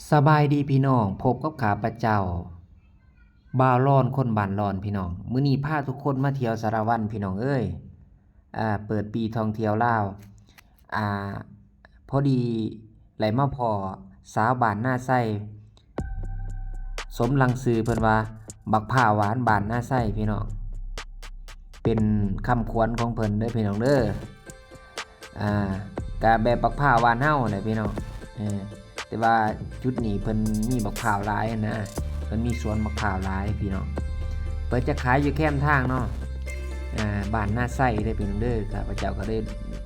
ສະບາຍດີພີ່ນ້ອງ, ພົບກັບຂ້າພະເຈົ້າ ບ່າວລອນ ຄົນບ້ານລອນ ພີ່ນ້ອງ. ມື້ນີ້ພາທຸກຄົນມາທ່ຽວສາລະວັນ ພີ່ນ້ອງເອີຍ. ອ່າ ເປີດປີທ່ອງທ່ຽວລາວ. ອ່າ ພໍດີໄດ້ມາພໍ້ສາວບ້ານນາໄຊ ສົມດັ່ງຊື່ເພິ່ນວ່າ ບັກພ້າວຫວານບ້ານນາໄຊ ພີ່ນ້ອງ. ເປັນຄຳຂວັນຂອງເພິ່ນເດີ ພີ່ນ້ອງເດີ. ອ່າ ກະແບບບັກພ້າວບ້ານເຮົາແຫຼະພີ່ນ້ອງ. ເອີ ແຕ່ວ່າຈຸດນີ້ເພິ່ນມີບັກພ້າວຫຼາຍຫັ້ນນະ, ເພິ່ນມີສວນບັກພ້າວຫຼາຍພີ່ນ້ອງ. ເພິ່ນຈະຂາຍຢູ່ແຄມທາງເນາະ, ອ່າ ບ້ານນາໄຊເດີພີ່ນ້ອງເດີ. ຂ້າພະເຈົ້າກໍເລີຍ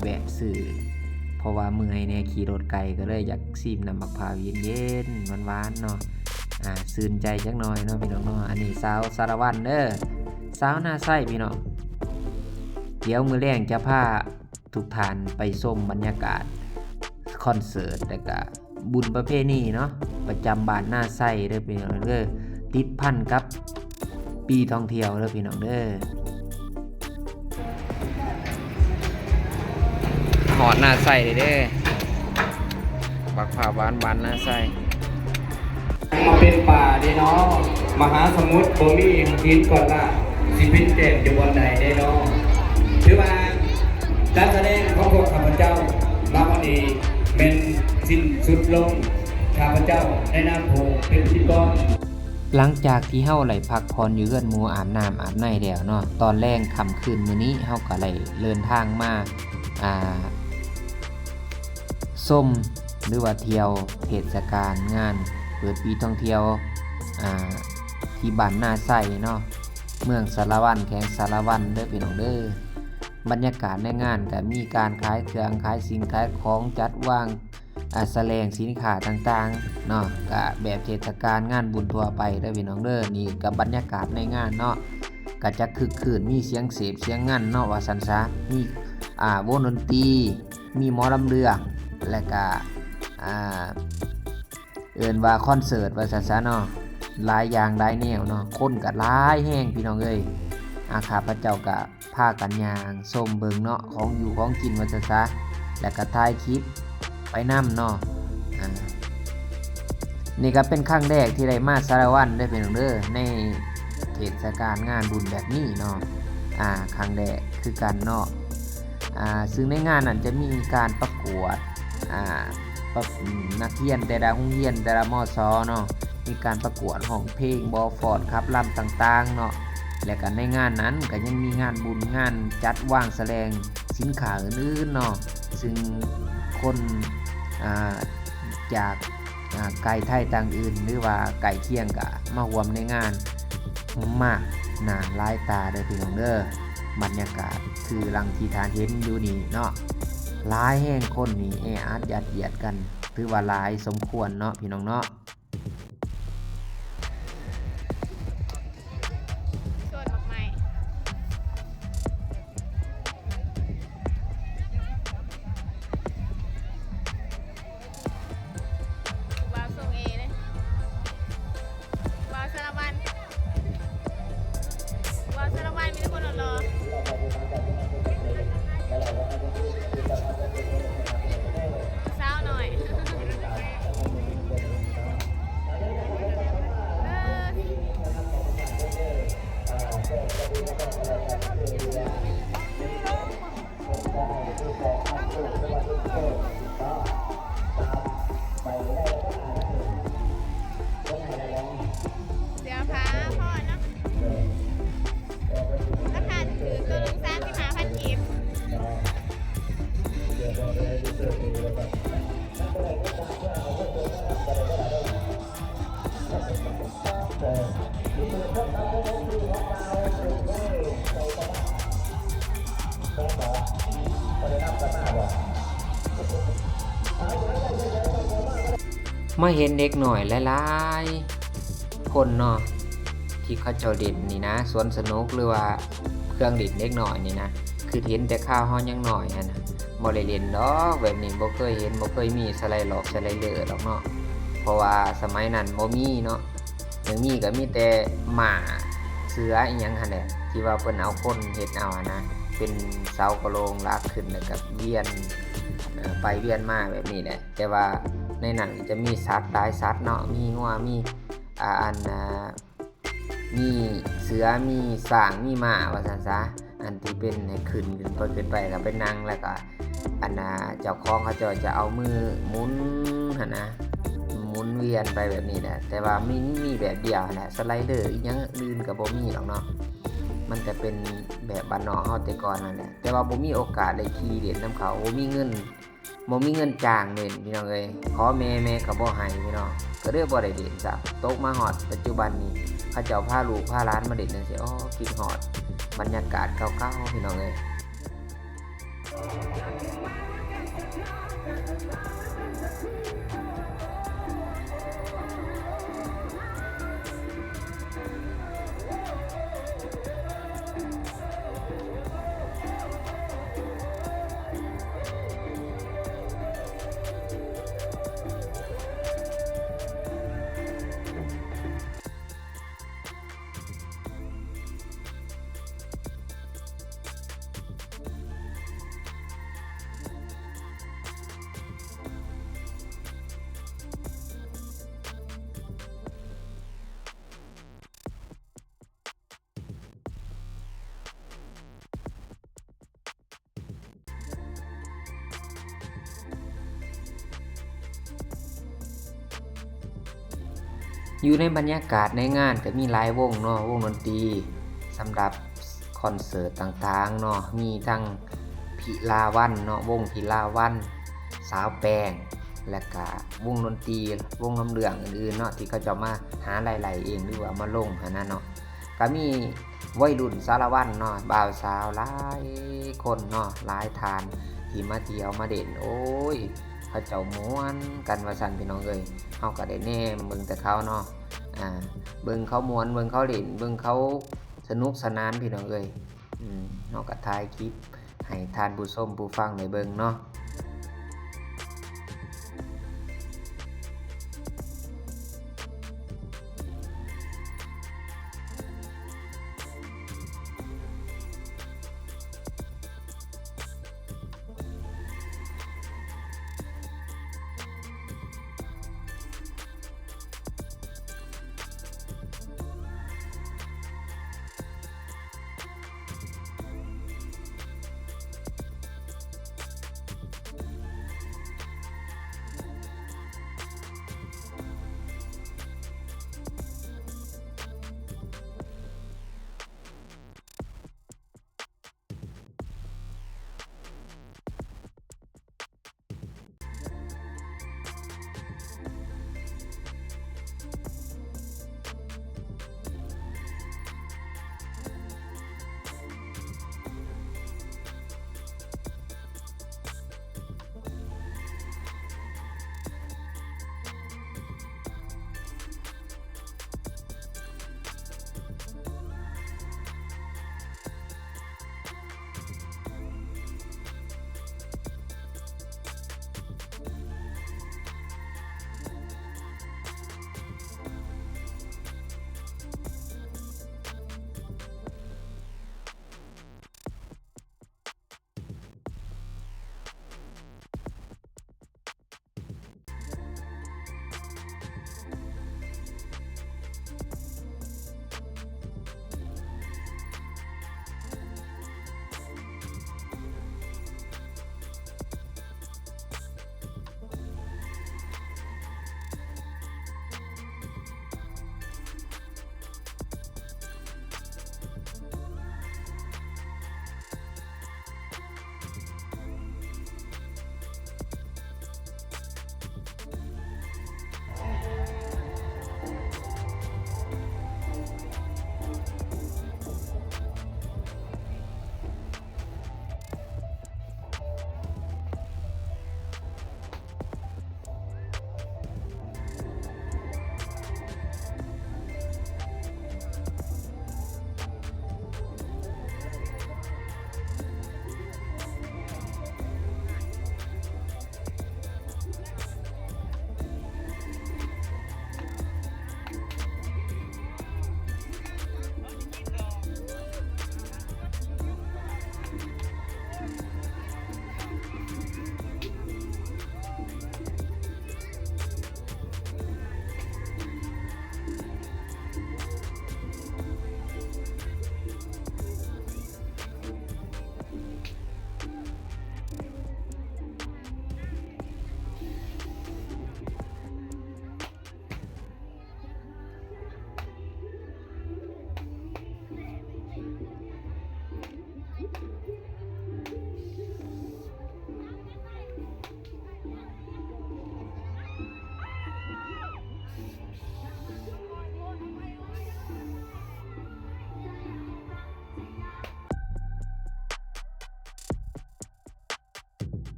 ແວະຊື້ ເພາະວ່າເມື່ອຍແດ່ ຂີ່ລົດໄກ ກໍເລີຍຢາກຊີມນ້ຳບັກພ້າວເຢັນໆ ຫວານໆ ເນາະ, ອ່າ ຊື່ນໃຈຈັກໜ່ອຍເນາະພີ່ນ້ອງເນາະ. ອັນນີ້ສາວສາລະວັນເດີ, ສາວນາໄຊພີ່ນ້ອງ. ດຽວມື້ແລງຈະພາ ທຸກທ່ານໄປຊົມບັນຍາກາດຄອນເສີດ ແລະກະບຸນປະເພນີເນາະ ປະຈຳບ້ານນາໄຊເດີພີ່ນ້ອງເດີ, ຕິດພັນກັບປີທ່ອງທ່ຽວເດີພີ່ນ້ອງເດີ. ຮອດນາໄຊເດີ ບັກພ້າວຫວານບ້ານນາໄຊ. ມາເປັນປ່າເດ້ເນາະ ມະຫາສະໝຸດບໍ່ມີຫີນກ້ອນລາກ ຊິເປັນແຕ້ມຢູ່ບ່ອນໃດເດ້ເນາະ. ຖືວ່າການສະແດງຂອງພວກຂ້າພະເຈົ້າ ນຳມື້ນີ້ແມ່ນສິ້ນສຸດລົງ. ຂ້າພະເຈົ້າໃນນາມຜູ້ເປັນພິທີກອນ. ຫຼັງຈາກທີ່ເຮົາໄດ້ພັກຜ່ອນຢູ່ເຮືອນໝູ່ ອາບນ້ຳອາບໃນແລ້ວເນາະ, ຕອນແລງຄ່ຳຄືນມື້ນີ້ ເຮົາກໍໄດ້ເດີນທາງມາ ອ່າ ຊົມ ຫຼືວ່າທ່ຽວເທດສະການງານເປີດປີທ່ອງທ່ຽວ ອ່າ ທີ່ບ້ານນາໄຊເນາະ, ເມືອງສາລະວັນ ແຂວງສາລະວັນເດີພີ່ນ້ອງເດີ. ບັນຍາກາດໃນງານກໍມີການຂາຍເຄື່ອງ ຂາຍສິ່ງຂາຍຂອງ, ຈັດວາງ ອາ ສະແດງສິນຄ້າຕ່າງໆເນາະ, ກະແບບເທດສະການງານບຸນທົ່ວໄປເດີພີ່ນ້ອງເດີ. ນີ້ກະບັນຍາກາດໃນງານເນາະ ກະຈະຄຶກຄື້ນ ມີສຽງເສບສຽງງັນເນາະ ວ່າຊັ້ນຊະ, ມີ ອ່າ ວົງດົນຕີ ມີໝໍລຳເລື່ອງ ແລະກະ ອ່າ ເອີ້ນວ່າຄອນເສີດວ່າຊັ້ນຊະເນາະ, ຫຼາຍຢ່າງຫຼາຍແນວເນາະ, ຄົນກະຫຼາຍແຮງພີ່ນ້ອງເອີຍ. ອາ ຂ້າພະເຈົ້າກະ ພາກັນຍ່າງຊົມເບິ່ງເນາະ ຂອງຢູ່ຂອງກິນວ່າຊັ້ນຊະ ແລ້ວກໍຖ່າຍຄລິບໄປນຳເນາະ. ອ່າ ນີ້ກໍເປັນຄັ້ງແລກທີ່ໄດ້ມາສາລະວັນເດີພີ່ນ້ອງເດີ ໃນເທດສະການງານບຸນແບບນີ້ເນາະ, ອ່າ ຄັ້ງແລກຄືກັນເນາະ. ອ່າ ຊຶ່ງໃນງານນັ້ນຈະມີການປະກວດ ອ່າ ປະ ນັກຮຽນແຕ່ລະໂຮງຮຽນ ແຕ່ລະ ມສ ເນາະ ມີການປະກວດຮ້ອງເພງບໍ ຟ້ອນ ຂັບລຳຕ່າງໆເນາະ. ແລະກະໃນງານນັ້ນກະຍັງມີງານບຸນ ງານຈັດວາງສະແດງສິນຄ້າອື່ນໆເນາະ, ຊຶ່ງຄົນ ອ່າ ຈາກ ອ່າ ໄກໄທຕ່າງອື່ນ ຫຼືວ່າໃກ້ຄຽງກະມາຮ່ວມໃນງານມາກໜ້າຫຼາຍຕາເດີພີ່ນ້ອງເດີ. ບັນຍາກາດຄືດັ່ງທີ່ທ່ານເຫັນຢູ່ນີ້ເນາະ, ຫຼາຍແຮງຄົນນີ້ແອອັດຍັດຢຽດກັນ ຖືວ່າຫຼາຍສົມຄວນເນາະ ພີ່ນ້ອງເນາະ. ສວນໝາກໄມ້ ວ້າວ ຊົງເອເດ້ ວ້າວ ສາລະວັນ ວ້າວ ສາລະວັນ ມີແຕ່ຄົນຫຼໍ່ໆ ສາວໜ້ອຍ ເອີ. ເສື້ອຜ້າພໍເນາະ ລາຄາຖືກໆ ໂຕໜຶ່ງສາມສິບຫ້າພັນກີບ. ມາເຫັນເດັກນ້ອຍຫຼາຍໆຄົນເນາະ ທີ່ເຂົາເຈົ້າຫຼິ້ນນີ້ນະ ສວນສະໜຸກ ຫຼືວ່າເຄື່ອງຫຼິ້ນເດັກນ້ອຍນີ້ນະ, ຄືເຫັນແຕ່ຄາວເຮົາຍັງນ້ອຍຫັ້ນນະ ບໍ່ໄດ້ຫຼິ້ນດອກແບບນີ້, ບໍ່ເຄີຍເຫັນ ບໍ່ເຄີຍມີສະໄລຫຼອກສະໄລເລີດອກເນາະ, ເພາະວ່າສະໄໝນັ້ນບໍ່ມີເນາະ. ຍັງມີກໍມີແຕ່ມ້າ ເສືອ ອີ່ຫຍັງຫັ້ນແຫຼະ ທີ່ວ່າເພິ່ນເອົາຄົນເຮັດເອົາຫັ້ນນະ ເປັນເສົາກະໂຫຼງຫຼັກຂຶ້ນ ແລ້ວກໍວຽນ ເອີ ໄປວຽນມາແບບນີ້ແຫຼະ. ແຕ່ວ່າ ໃນນັ້ນກໍຈະມີສັດຫຼາຍສັດເນາະ ມີງົວ ມີ ອ່າ ອັນ ອ່າ ມີເສືອ ມີຊ້າງ ມີມ້າ ວ່າຊັ້ນຊະ ອັນທີ່ເປັນໃຫ້ຂຶ້ນ ຂຶ້ນໄປ ຂຶ້ນໄປກໍໄປນັ່ງ ແລ້ວກໍ ອັນນ່າ ເຈົ້າຂອງເຂົາເຈົ້າຈະເອົາມືໝູນຫັ້ນນະ ໝູນວຽນໄປແບບນີ້ແຫຼະ ແຕ່ວ່າມີ ມີແບບດຽວຫັ້ນແຫຼະ ສະໄລເດີອີ່ຫຍັງອື່ນກໍບໍ່ມີດອກເນາະ ມັນກໍເປັນແບບບ້ານນອກເຮົາແຕ່ກ່ອນນັ້ນແຫຼະ ແຕ່ວ່າບໍ່ມີໂອກາດໄດ້ຂີ່ຫຼິ້ນນຳເຂົາ ບໍ່ມີເງິນ ບໍ່ມີເງິນຈ້າງເຫຼັ້ນພີ່ນ້ອງເອີຍ ຂໍແມ່ ແມ່ກໍບໍ່ໃຫ້ພີ່ນ້ອງ ກໍເລີຍບໍ່ໄດ້ເຫຼັ້ນຊ້ຳ ຕົກມາຮອດປັດຈຸບັນນີ້ ເຂົາເຈົ້າພາລູກພາຫຼານມາເຫຼັ້ນຈັ່ງຊີ້ ໂອ້ ຄິດຮອດບັນຍາກາດເກົ່າໆ ພີ່ນ້ອງເອີຍ. ຢູ່ໃນບັນຍາກາດໃນງານກໍມີຫຼາຍວົງເນາະ ວົງດົນຕີສຳລັບຄອນເສີດຕ່າງໆເນາະ ມີທັງພິລາວັນເນາະ ວົງພິລາວັນ ສາວແປ້ງ ແລ້ວກະວົງດົນຕີ ວົງລຳເລື່ອງອື່ນໆເນາະ ທີ່ເຂົາເຈົ້າມາຫາລາຍໄດ້ເອງ ຫຼືວ່າມາລົງຫັ້ນນະເນາະ. ກະມີໄວລຸ້ນສາລະວັນເນາະ ບ່າວສາວຫຼາຍຄົນເນາະ ຫຼາຍທ່ານທີ່ມາທ່ຽວມາຫຼິ້ນ ໂອ້ຍ ເຂົາເຈົ້າມ່ວນກັນວ່າຊັ້ນພີ່ນ້ອງເອີຍ ເຮົາກະໄດ້ແນມເບິ່ງແຕ່ເຂົາເນາະ ອ່າ ເບິ່ງເຂົາມ່ວນ ເບິ່ງເຂົາຫຼິ້ນ ເບິ່ງເຂົາສະໜຸກສະໜານພີ່ນ້ອງເອີຍ ອືມ ເຮົາກະຖ່າຍຄລິບ ໃຫ້ທ່ານຜູ້ຊົມຜູ້ຟັງໄດ້ເບິ່ງເນາະ.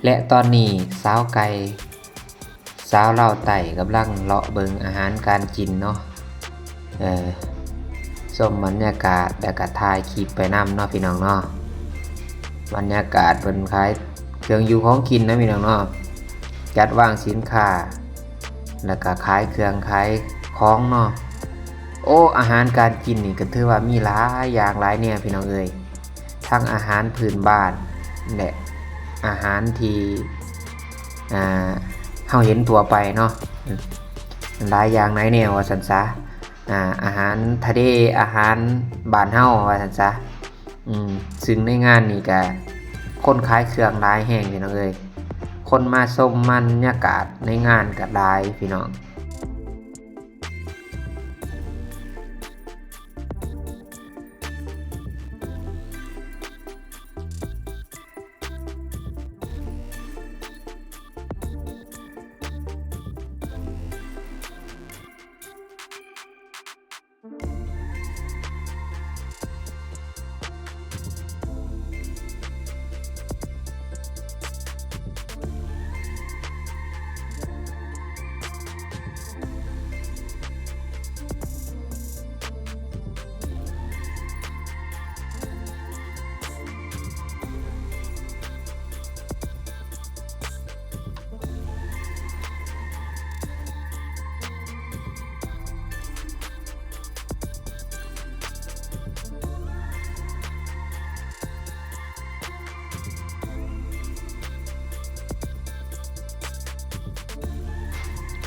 ແລະຕອນນີ້ສາວໄກ່ ສາວລາວໃຕ້ກຳລັງເລາະເບິ່ງອາຫານການກິນເນາະ. ເອີ ຊົມບັນຍາກາດ ແລ້ວກະຖ່າຍຄລິບໄປນຳເນາະພີ່ນ້ອງເນາະ. ບັນຍາກາດເພິ່ນຂາຍເຄື່ອງຢູ່ຂອງກິນນະພີ່ນ້ອງເນາະ, ຈັດວາງສິນຄ້າ ແລ້ວກະຂາຍເຄື່ອງຂາຍຂອງເນາະ. ໂອ້ ອາຫານການກິນນີ້ກະຖືວ່າມີຫຼາຍຢ່າງຫຼາຍແນວພີ່ນ້ອງເອີຍ. ທັງອາຫານພື້ນບ້ານ ແລະ ອາຫານທີ່ ອ່າ ເຮົາເຫັນທົ່ວໄປເນາະ, ຫຼາຍຢ່າງຫຼາຍແນວວ່າຊັ້ນຊະ. ອາ ອາຫານທະເລ ອາຫານບ້ານເຮົາວ່າຊັ້ນຊະ. ອືມ ຊຶ່ງໃນງານນີ້ກະຄົນຂາຍເຄື່ອງຫຼາຍແຮງພີ່ນ້ອງເອີຍ, ຄົນມາຊົມບັນຍາກາດໃນງານກະຫຼາຍພີ່ນ້ອງ.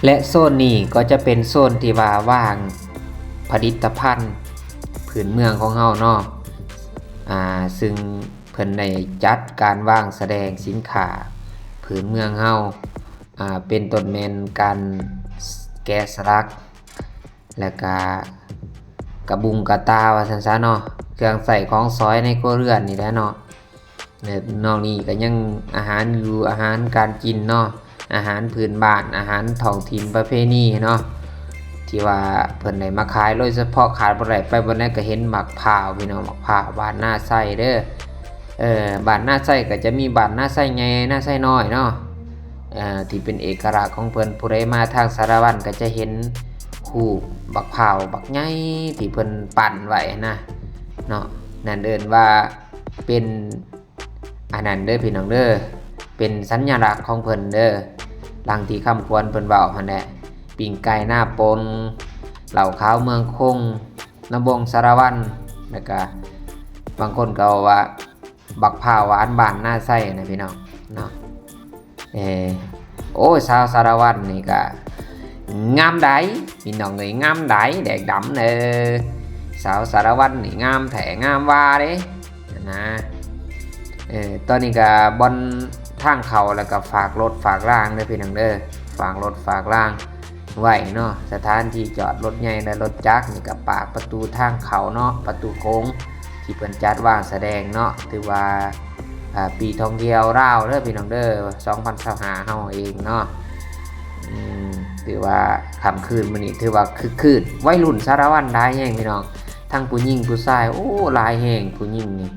ແລະໂຊນນີ້ກໍຈະເປັນໂຊນທີ່ວ່າວາງຜະລິດຕະພັນພື້ນເມືອງຂອງເຮົາເນາະ, ອາ ຊຶ່ງເພິ່ນໄດ້ຈັດການວາງສະແດງສິນຄ້າພື້ນເມືອງເຮົາ, ອາ ເປັນຕົ້ນແມ່ນການແກະສະຫຼັກ ແລ້ວກະກະບຸງກະຕ່າວ່າຊັ້ນຊະເນາະ, ເຄື່ອງໃຊ້ຂອງສອຍໃນຄົວເຮືອນນີ້ແຫຼະເນາະ. ແລະນອກນີ້ກະຍັງອາຫານຢູ່ ອາຫານການກິນເນາະ, ອາຫານພື້ນບ້ານ ອາຫານທ້ອງຖິ່ນປະເພນີເນາະ, ທີ່ວ່າເພິ່ນໄດ້ມາຂາຍ ໂດຍສະເພາະຂາດບໍ່ໄດ້ໄປບ່ອນໃດກະເຫັນໝາກພ້າວພີ່ນ້ອງ, ໝາກພ້າວບ້ານນາໄຊເດີ. ເອີ ບ້ານນາໄຊກະຈະມີບ້ານນາໄຊໃຫຍ່ ນາໄຊນ້ອຍເນາະ, ເອີ ທີ່ເປັນເອກະລັກຂອງເພິ່ນ. ຜູ້ໃດມາທາງສາລະວັນກະຈະເຫັນຮູບບັກພ້າວບັກໃຫຍ່ທີ່ເພິ່ນປັ້ນໄວ້ຫັ້ນນະເນາະ, ນັ້ນເອີ້ນວ່າເປັນ ອັນນັ້ນເດີພີ່ນ້ອງເດີ, ເປັນສັນຍະລັກຂອງເພິ່ນເດີ, ດັ່ງທີ່ຄຳຂວັນເພິ່ນເວົ້າຫັ້ນແຫຼະ, ປີ້ງໄກ່ນາປົນ ເຫຼົ້າຂາວເມືອງຄົງ ລຳວົງສາລະວັນ, ແລ້ວກະບາງຄົນກະເວົ້າວ່າບັກພ້າວຫວານບ້ານນາໄຊນະພີ່ນ້ອງເນາະ. ເອີ ໂອ້ຍ ສາວສາລະວັນນີ້ກະງາມໃດ໋ພີ່ນ້ອງເອີຍ, ງາມໃດ໋ ແດກດຳເດີ. ສາວສາລະວັນນີ້ງາມແທ້ງາມວ່າເດ້ນະ. ເອີ ຕອນນີ້ກະບ່ອນທາງເຂົ້າ ແລ້ວກະຝາກລົດຝາກລາງເດີພີ່ນ້ອງເດີ, ຝາກລົດຝາກລາງໄວ້ເນາະ. ສະຖານທີ່ຈອດລົດໃຫຍ່ ແລະ ລົດຈັກນີ້ກະປາກປະຕູທາງເຂົ້າເນາະ, ປະຕູໂຂງ ທີ່ເພິ່ນຈັດວາງສະແດງເນາະ, ຖືວ່າ ອາ ປີທ່ອງທ່ຽວລາວເດີພີ່ນ້ອງເດີ, ສອງພັນຊາວຫ້າເຮົາເອງເນາະ. ອືມ ຖືວ່າຄ່ຳຄືນມື້ນີ້ຖືວ່າຄຶກຄື້ນ, ໄວລຸ້ນສາລະວັນຫຼາຍແຮງພີ່ນ້ອງ, ທັງຜູ້ຍິງຜູ້ຊາຍ ໂອ້ ຫຼາຍແຮງ. ຜູ້ຍິງນີ້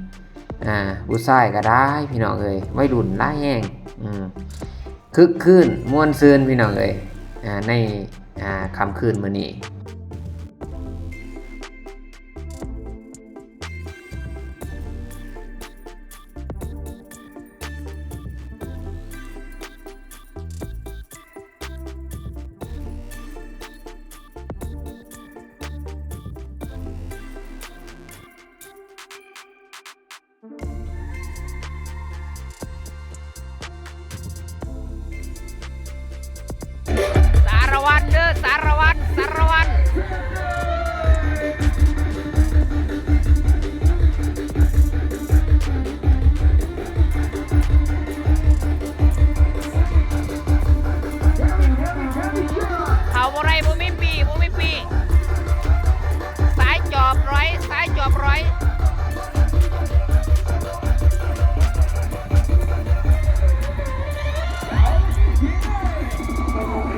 ອາ ຜູ້ຊາຍກະຫຼາຍພີ່ນ້ອງເອີຍ, ໄວລຸ້ນຫຼາຍແຮງ. ອືມ ຄຶກຄື້ນມ່ວນຊື່ນພີ່ນ້ອງເອີຍ ອາ ໃນ ອາ ຄ່ຳຄືນມື້ນີ້. ສາລະວັນເດີ ສາລະວັນ ສາລະວັນ. ເຂົ້າບໍ່ໄດ້ ບໍ່ມີປີ້ ບໍ່ມີປີ້. ສາຍຈອບລອຍ ສາຍຈອບລອຍ.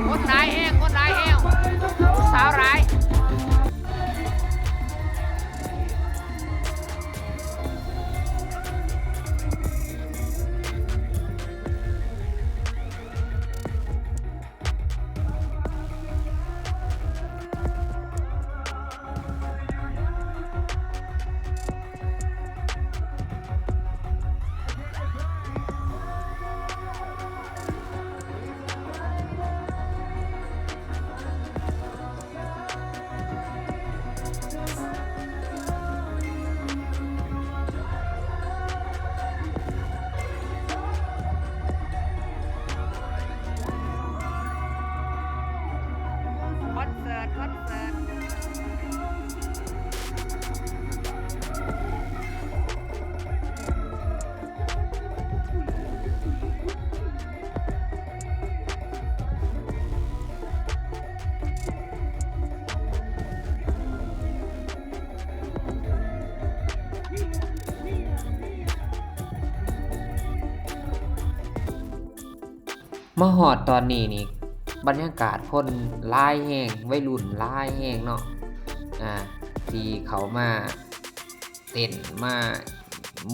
ຄົນຫຼາຍແຮງ ຄົນຫຼາຍແຮງ ຜູ້ສາວຫຼາຍ. ມາຮອດຕອນນີ້ນີ້ ບັນຍາກາດຄົນຫຼາຍແຮງ, ໄວລຸ້ນຫຼາຍແຮງເນາະ ອ່າ ທີ່ເຂົ້າມາເຕັ້ນ ມາ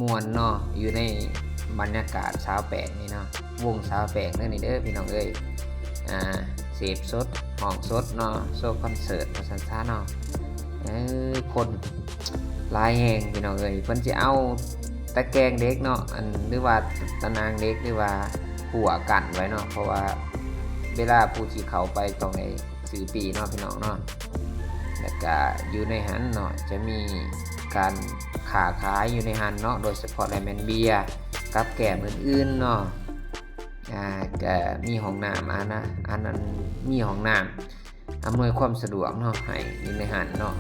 ມ່ວນເນາະ ຢູ່ໃນບັນຍາກາດຊາວແປດນີ້ເນາະ, ວົງຊາວແປດເດີນີ້ເດີພີ່ນ້ອງເອີຍ. ອ່າ ເສບສົດ ຮ້ອງສົດເນາະ, ໂຊຄອນເສີດວ່າຊັ້ນຊະເນາະ. ເອີ ຄົນຫຼາຍແຮງພີ່ນ້ອງເອີຍ. ເພິ່ນຊິເອົາຕະແກງເຫຼັກເນາະ ອັນ ຫຼືວ່າຕະໜ່າງເຫຼັກ ຫຼືວ່າຮົ້ວກັ້ນໄວ້ເນາະ, ເພາະວ່າເວລາຜູ້ທີ່ເຂົ້າໄປຕ້ອງໄດ້ຊື້ປີ້ເນາະ ພີ່ນ້ອງເນາະ. ແລ້ວກະຢູ່ໃນຫັ້ນເນາະ ຈະມີການຄ້າຂາຍຢູ່ໃນຫັ້ນເນາະ, ໂດຍສະເພາະແລ້ວແມ່ນເບຍກັບແກ້ມອື່ນໆເນາະ. ອ່າ ກະມີຫ້ອງນ້ຳ ອັນນະ ອັນນັ້ນ ມີຫ້ອງນ້ຳ ອຳນວຍຄວາມສະດວກເນາະ ໃຫ້ຢູ່ໃນຫັ້ນເນາະ.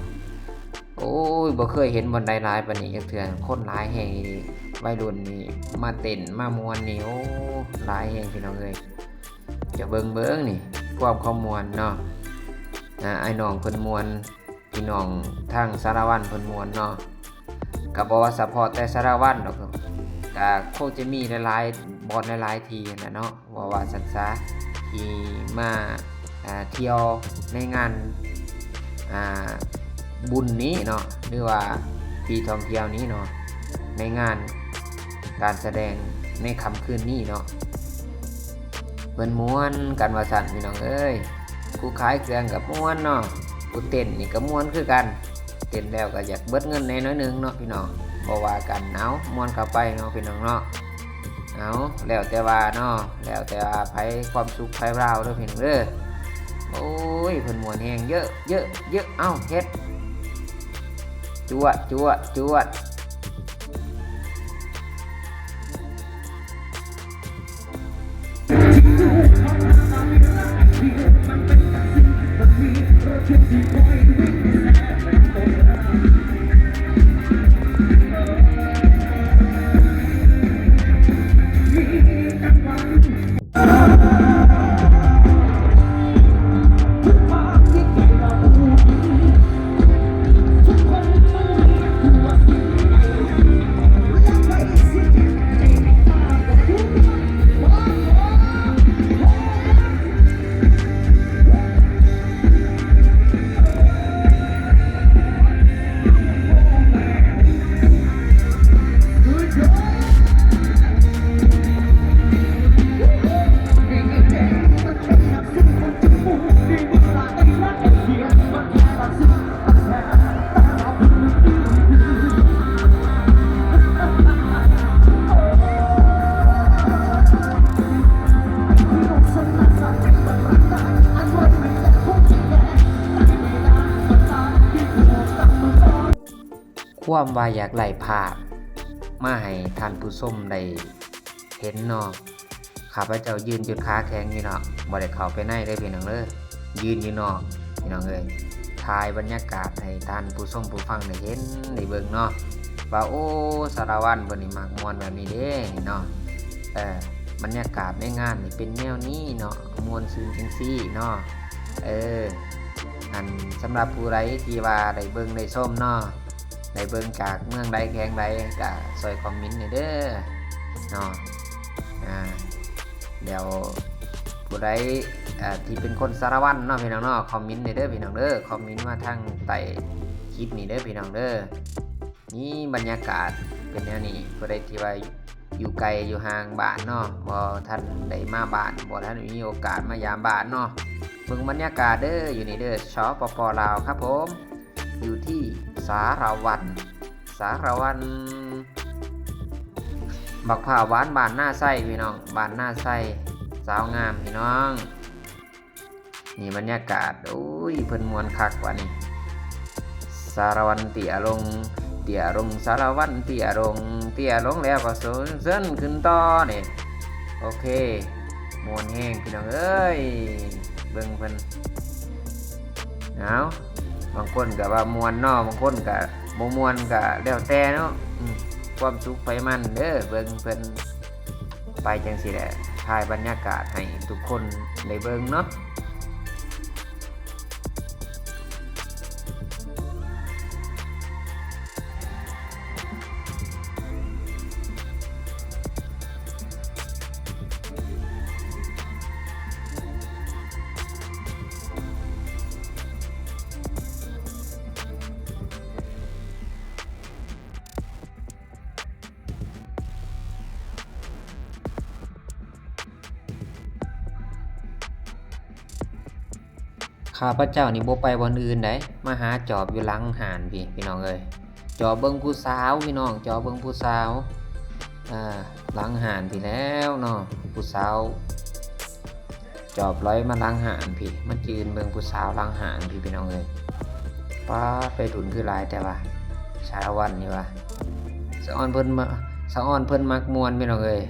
ໂອ້ຍ ບໍ່ເຄີຍເຫັນບ່ອນໃດຫຼາຍປານນີ້ຈັກເທື່ອ, ຄົນຫຼາຍແຮງອີ່ຫຼີ. ໄວລຸ້ນນີ້ມາເຕັ້ນມາມ່ວນນີ້ ໂອ້ ຫຼາຍແຮງພີ່ນ້ອງເອີຍ. ຈະເບິ່ງ ເບິ່ງນີ້ ຄວາມ ຄວາມມ່ວນເນາະ. ອ່າ ອ້າຍນ້ອງເພິ່ນມ່ວນ, ພີ່ນ້ອງທາງສາລະວັນເພິ່ນມ່ວນເນາະ. ກໍບໍ່ວ່າສະເພາະແຕ່ສາລະວັນດອກ, ກໍຄົງຈະມີຫຼາຍໆບ່ອນ ຫຼາຍໆທີ່ຫັ້ນແຫຼະເນາະ. ເວົ້າວ່າຊັ້ນຊະ ທີ່ມາ ອ່າ ທ່ຽວໃນງານ ອ່າ ບຸນນີ້ເນາະ ຫຼືວ່າທີ່ທ່ອງທ່ຽວນີ້ເນາະ, ໃນງານການສະແດງໃນຄ່ຳຄືນນີ້ເນາະ. ເພິ່ນມ່ວນກັນວ່າຊັ້ນ ພີ່ນ້ອງເອີຍ. ຜູ້ຂາຍເຄື່ອງກໍມ່ວນເນາະ, ຜູ້ເຕັ້ນນີ້ກໍມ່ວນຄືກັນ. ເຕັ້ນແລ້ວກໍຢາກເບິດເງິນແດ່ໜ້ອຍໜຶ່ງເນາະ ພີ່ນ້ອງ, ບໍ່ວ່າກັນ. ເອົາ ມ່ວນເຂົ້າໄປເນາະ ພີ່ນ້ອງເນາະ. ເອົາ ແລ້ວແຕ່ວ່າເນາະ, ແລ້ວແຕ່ວ່າໃຜຄວາມສຸກໃຜລາວເດີ ພີ່ນ້ອງເດີ. ໂອ້ຍ ເພິ່ນມ່ວນແຮງ ເຢີະ ເຢີະ ເຢີະ. ເອົ້າ ເຮັດ ຈວດ ຈວດ ຈວດ. ຄວາມວ່າຢາກໄດ້ພາບມາໃຫ້ທ່ານຜູ້ຊົມໄດ້ເຫັນເນາະ, ຂ້າພະເຈົ້າຢືນຈົນຂາແຂງຢູ່ເນາະ, ບໍ່ໄດ້ເຂົ້າໄປໃນເດີພີ່ນ້ອງເດີ, ຢືນຢູ່ນອກພີ່ນ້ອງເອີຍ. ຖ່າຍບັນຍາກາດໃຫ້ທ່ານຜູ້ຊົມຜູ້ຟັງໄດ້ເຫັນໄດ້ເບິ່ງເນາະ ວ່າ ໂອ້ ສາລະວັນເພິ່ນນີ້ມັກມ່ວນແບບນີ້ເດ້ເນາະ. ເອີ ບັນຍາກາດໃນງານນີ້ເປັນແນວນີ້ເນາະ, ມ່ວນຊື່ນຈັ່ງຊີ້ເນາະ. ເອີ ອັນ ສຳລັບຜູ້ໃດທີ່ວ່າໄດ້ເບິ່ງໄດ້ຊົມເນາະ, ໄດ້ເບິ່ງຈາກເມືອງໃດແຂວງໃດ ກະຊ່ອຍຄອມເມັນແດ່ເດີເນາະ. ອ່າ ແລ້ວຜູ້ໃດ ອ່າ ທີ່ເປັນຄົນສາລະວັນເນາະ ພີ່ນ້ອງເນາະ, ຄອມເມັນແດ່ເດີພີ່ນ້ອງເດີ, ຄອມເມັນມາທາງໃຕ້ຄລິບນີ້ເດີພີ່ນ້ອງເດີ. ນີ້ບັນຍາກາດເປັນແນວນີ້, ຜູ້ໃດທີ່ວ່າຢູ່ໄກຢູ່ຫ່າງບ້ານເນາະ, ບໍ່ທັນໄດ້ມາບ້ານ, ບໍ່ທັນມີໂອກາດມາຢາມບ້ານເນາະ, ເບິ່ງບັນຍາກາດເດີ ຢູ່ນີ້ເດີ ສປປ ລາວ ຄັບຜົມ. ຢູ່ທີ່ສາລະວັນ, ສາລະວັນ ບັກພ້າວຫວານບ້ານນາໄຊພີ່ນ້ອງ, ບ້ານນາໄຊ ສາວງາມພີ່ນ້ອງ. ນີ້ບັນຍາກາດ ໂອ້ຍ ເພິ່ນມ່ວນຄັກວ່ານີ້. ສາລະວັນເຕ້ຍລົງ, ເຕ້ຍລົງ ສາລະວັນເຕ້ຍລົງ, ເຕ້ຍລົງແລ້ວກໍເຊີນ ເຊີນຂຶ້ນຕໍ່ນີ້. ໂອເຄ ມ່ວນແຮງພີ່ນ້ອງເອີຍ, ເບິ່ງເພິ່ນ. ເອົາ ບາງຄົນກໍວ່າມ່ວນເນາະ, ບາງຄົນກໍບໍ່ມ່ວນ ກໍແລ້ວແຕ່ເນາະ. ອືມ ຄວາມສຸກໃຜມັນເດີ, ເບິ່ງເພິ່ນ ໄປຈັ່ງຊີ້ແຫຼະ, ຖ່າຍບັນຍາກາດໃຫ້ທຸກຄົນໄດ້ເບິ່ງເນາະ. ເ ຂ້າພະເຈົ້ານີ້ບໍ່ໄປບ່ອນອື່ນໃດ ມາຫາຈອບຢູ່ຫຼັງຮ້ານພີ້ ພີ່ນ້ອງເອີຍ. ຈອບເບິ່ງຜູ້ສາວພີ່ນ້ອງ ຈອບເບິ່ງຜູ້ສາວ ເອີ ຫຼັງຮ້ານພີ້ແລ້ວເນາະ ຜູ້ສາວ ຈອບລອຍມາຫຼັງຮ້ານພີ້ ມາຈືນເບິ່ງຜູ້ສາວຫຼັງຮ້ານພີ້ ພີ່ນ້ອງເອີຍ. ປາດ ໄວລຸ້ນຄືຫຼາຍແຕ່ວ່າ ສາລະວັນນີ້ວ່າ ສະອອນເພິ່ນມາ ສະອອນເພິ່ນມັກມ່ວນ ພີ່ນ້ອງເອີຍ.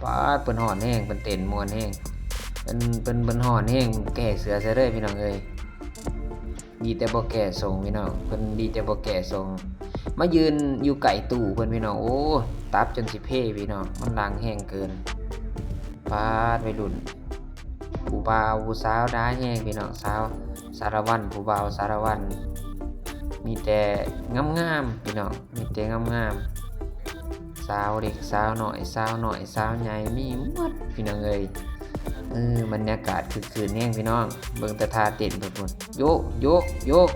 ປາດ ເພິ່ນຮ້ອນແຮງ ເພິ່ນເຕັ້ນມ່ວນແຮງ ເພິ່ນ ເພິ່ນ ເພິ່ນຮ້ອນແຮງ ແກ້ເສື້ອໃສ່ເລີຍ ພີ່ນ້ອງເອີຍ. ດີແຕ່ບໍ່ແກ່ຊົງພີ່ນ້ອງ ເພິ່ນດີແຕ່ບໍ່ແກ່ຊົງ ມາຢືນຢູ່ໃກ້ຕູ້ເພິ່ນພີ່ນ້ອງ. ໂອ້ ຕັບຈົນຊິເພພີ່ນ້ອງ ມັນຫຼັງແຮງເກີນ. ປາດ ໄວລຸ້ນ ຜູ້ບ່າວຜູ້ສາວຫຼາຍແຮງພີ່ນ້ອງ ສາວສາລະວັນ ຜູ້ບ່າວສາລະວັນ ມີແຕ່ງາມໆ ພີ່ນ້ອງ. ມີແຕ່ງາມໆ ສາວເລັກສາວນ້ອຍ ສາວນ້ອຍສາວໃຫຍ່ ມີໝົດພີ່ນ້ອງເອີຍ. ເອີ ບັນຍາກາດຄຶກຄື້ນແຮງພີ່ນ້ອງ ເບິ່ງແຕ່ທ່າເຕັ້ນເພິ່ນພຸ້ນ ໂຢະ ໂຢະ ໂຢະ.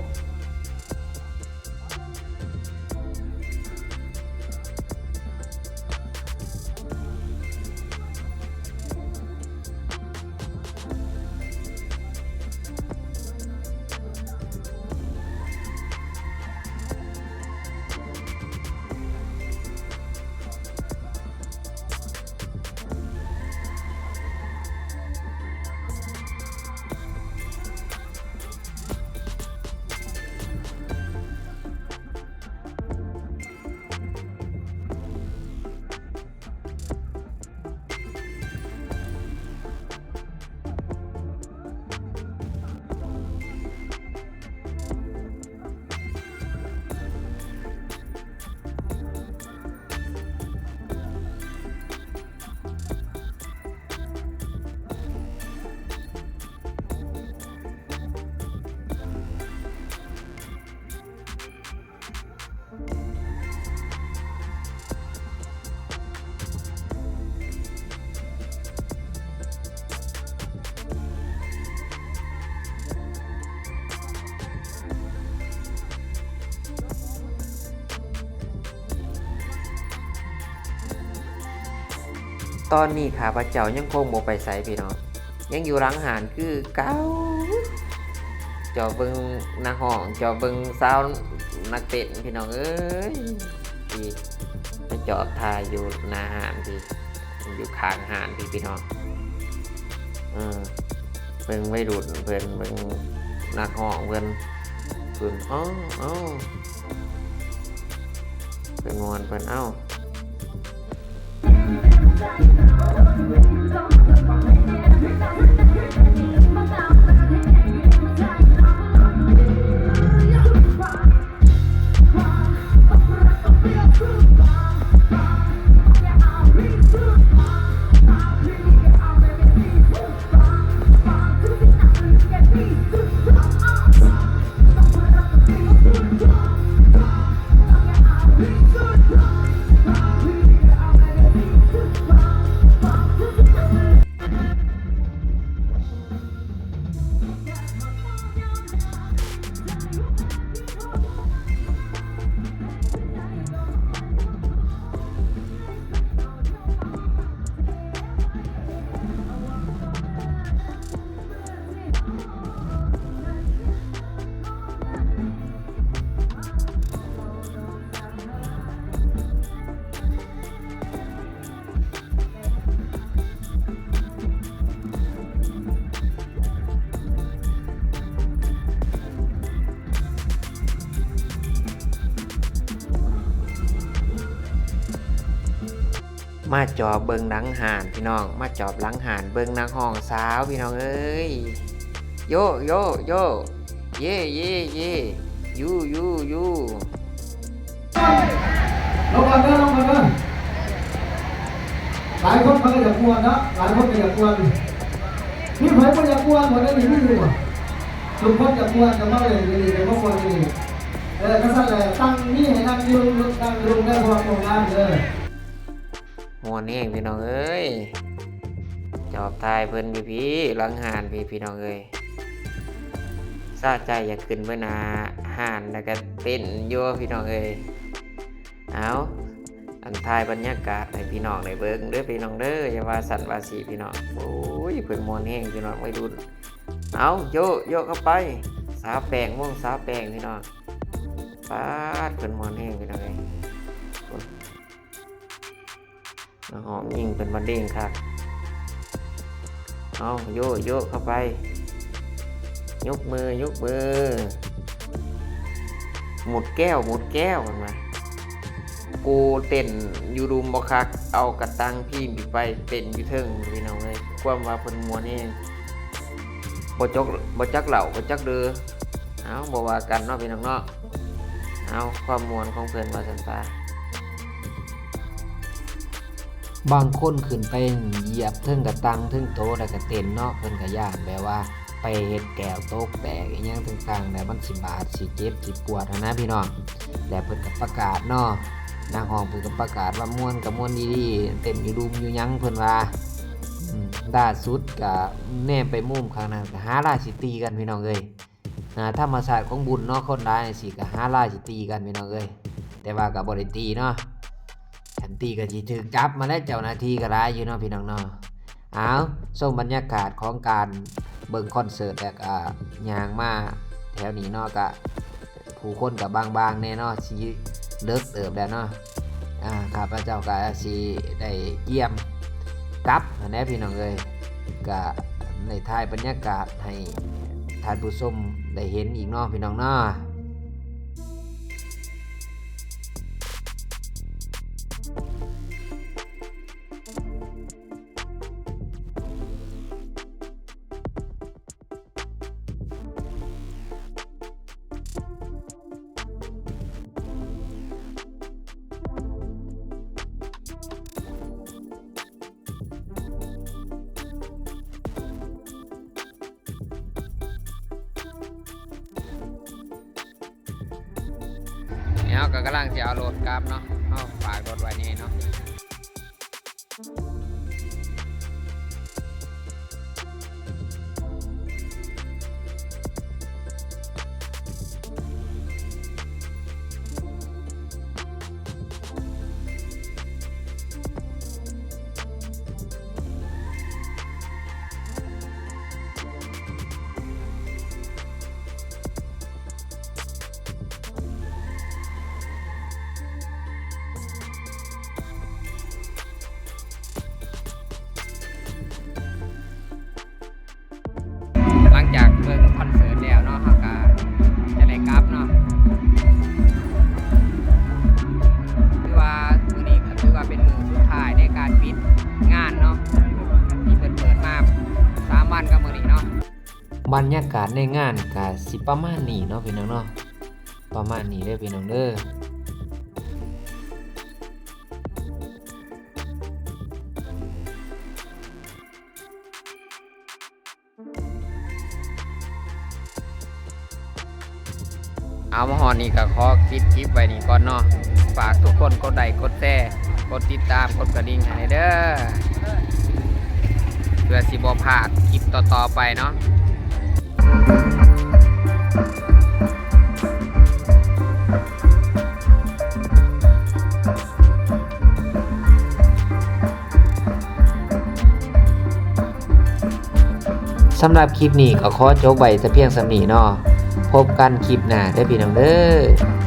ຕອນນີ້ຂ້າພະເຈົ້າຍັງຄົງບໍ່ໄປໃສພີ່ນ້ອງ ຍັງຢູ່ຫຼັງຮ້ານຄືເກົ່າ ຈອບເບິ່ງນັກຮ້ອງ ຈອບເບິ່ງສາວນັກເຕັ້ນພີ່ນ້ອງເອີຍ. ທີ່ໄປຈອບຖ່າຍຢູ່ໜ້າຮ້ານທີ່ ຢູ່ຂ້າງຮ້ານພີ້ພີ່ນ້ອງ. ເອີ ເບິ່ງໄວລຸ້ນເພິ່ນ ເບິ່ງນັກຮ້ອງເພິ່ນ ເພິ່ນ ເອົ້າ ເອົ້າ ເພິ່ນມ່ວນເພິ່ນ ເອົ້າ. ມາຈອບເບິ່ງຫຼັງຮ້ານພີ່ນ້ອງ ມາຈອບຫຼັງຮ້ານ ເບິ່ງນັກຮ້ອງສາວພີ່ນ້ອງເອີຍ. ໂຢ ໂຢ ໂຢ ເຢ ເຢ ເຢ ຢູ່ ຢູ່ ຢູ່. ລະວັງເດີ ລະວັງເດີ ຫຼາຍຄົນເພິ່ນກໍຢາກມ່ວນເນາະ ຫຼາຍຄົນກໍຢາກມ່ວນ. ມີໃຜບໍ່ຢາກມ່ວນບໍ່? ໄດ້ຍິນຢູ່ບໍ່? ທຸກຄົນຢາກມ່ວນກໍມາເລີຍ ຢູ່ນີ້ກໍມາມ່ວນຢູ່ນີ້. ເອີ ຄັນຊັ້ນແຫຼະ ຕັ້ງມີໃຫ້ນັ່ງຢູ່ ນັ່ງຢູ່ເດີ ເພາະວ່າມ່ວນງາມເດີ. ມ່ວນແຮງພີ່ນ້ອງເອີຍ ຈອບຖ່າຍເພິ່ນຢູ່ພີ້ ຫຼັງຮ້ານພີ້ ພີ່ນ້ອງເອີຍ. ສະໃຈຢາກຂຶ້ນໄປໜ້າຮ້ານ ແລ້ວກະເຕັ້ນຢູ່ພີ່ນ້ອງເອີຍ. ເອົາ ອັນ ຖ່າຍບັນຍາກາດໃຫ້ພີ່ນ້ອງໄດ້ເບິ່ງເດີພີ່ນ້ອງເດີ ຢ່າວ່າຊັ້ນວ່າຊີ້ພີ່ນ້ອງ. ໂອ້ຍ ເພິ່ນມ່ວນແຮງພີ່ນ້ອງ ໄວລຸ້ນ. ເອົາ ເອົາ ໂຢະ ໂຢະເຂົ້າໄປ ສາວແປ້ງ ວົງສາວແປ້ງ ພີ່ນ້ອງ. ປາດ ເພິ່ນມ່ວນແຮງ ພີ່ນ້ອງເອີຍ. ນັກຮ້ອງຍິງເພິ່ນບັນເລງຄັກ. ເອົາ ໂຢະ ໂຢະເຂົ້າໄປ ຍົກມື ຍົກມື ໝຸດແກ້ວ ໝຸດແກ້ວ ເພິ່ນວ່າ. ກູເຕັ້ນຢູ່ລຸ່ມບໍ່ຄັກ ເອົາກະຕັງພີມຂຶ້ນໄປເຕັ້ນຢູ່ເທິງ ພີ່ນ້ອງເອີຍ. ຄວາມວ່າເພິ່ນມ່ວນແຮງ ບໍ່ຈັກ ບໍ່ຈັກເຫຼົ້າ ບໍ່ຈັກເດີ. ເອົາ ບໍ່ວ່າກັນເນາະ ພີ່ນ້ອງເນາະ. ເອົາ ຄວາມມ່ວນຂອງເພິ່ນວ່າຊັ້ນຊະ. ບາງຄົນຂຶ້ນໄປຢຽບເທິງກະຕັງເທິງໂຕ ແລ້ວກະເຕັ້ນເນາະ ເພິ່ນກະຢ້ານ ແບບວ່າໄປເຮັດແກ້ວຕົກແຕກອີ່ຫຍັງຕ່າງໆ ແລ້ວມັນຊິບາດ ຊິເຈັບ ຊິປວດຫັ້ນນະ ພີ່ນ້ອງ. ແລ້ວເພິ່ນກະປະກາດເນາະ ນັກຮ້ອງເພິ່ນກະປະກາດວ່າມ່ວນກະມ່ວນດີໆ ເຕັ້ນຢູ່ລຸ່ມຢູ່ຫຍັງ ເພິ່ນວ່າ. ອືມ ລ່າສຸດກະແນມໄປມຸມຂ້າງນັ້ນ ກະຫາລາຊິຕີກັນ ພີ່ນ້ອງເອີຍ. ອ່າ ທຳມະຊາດຂອງບຸນເນາະ ຄົນຫຼາຍຈັ່ງຊີ້ກະຫາລາຊິຕີກັນ ພີ່ນ້ອງເອີຍ. ແຕ່ວ່າກະບໍ່ໄດ້ຕີເນາະ ຄັນຕີກະຊິຖືກຈັບມາແລ້ວ ເຈົ້າໜ້າທີ່ກະຫຼາຍຢູ່ເນາະ ພີ່ນ້ອງເນາະ. ເອົາ ຊົມບັນຍາກາດຂອງການເບິ່ງຄອນເສີດ ແລ້ວກະຍ່າງມາແຖວນີ້ເນາະ ກະຜູ້ຄົນກະບາງໆແດ່ເນາະ ຊິເລິກເຕີບແລ້ວເນາະ. ອ່າ ຂ້າພະເຈົ້າກະຊິໄດ້ກຽມກັບຫັ້ນແຫຼະ ພີ່ນ້ອງເອີຍ. ກະໄດ້ຖ່າຍບັນຍາກາດໃຫ້ທ່ານຜູ້ຊົມໄດ້ເຫັນອີກເນາະ ພີ່ນ້ອງເນາະ. ນີ້ເຮົາກະກຳລັງຊິເອົາລົດກັບເນາະ ເຮົາຝາກລົດໄວ້ນີ້ເນາະ. ຫຼັງຈາກເບິ່ງຄອນເສີດແລ້ວເນາະ ເຮົາກະຈະໄດ້ກັບເນາະ. ຖືວ່າມື້ນີ້ກະຖືວ່າເປັນມື້ສຸດທ້າຍໃນການປິດງານເນາະ ທີ່ເພິ່ນເປີດມາສາມວັນກັບມື້ນີ້ເນາະ. ບັນຍາກາດໃນງານກະຊິປະມານນີ້ເນາະ ພີ່ນ້ອງເນາະ ປະມານນີ້ເດີ ພີ່ນ້ອງເດີ. ເອົາ ມາຮອດນີ້ກະຂໍປິດຄລິບໄວ້ນີ້ກ່ອນເນາະ. ຝາກທຸກຄົນກົດໄລ້ ກົດແຊ ກົດຕິດຕາມ ກົດກະດິ່ງໃຫ້ແດ່ເດີ ເພື່ອຊິບໍ່ພາດຄລິບຕໍ່ໆໄປເນາະ. ສຳລັບຄລິບນີ້ກໍຂໍຈົບໄວ້ແຕ່ພຽງສ່ຳນີ້ເນາະ. ພົບກັນຄລິບໜ້າເດີພີ່ນ້ອງເດີ.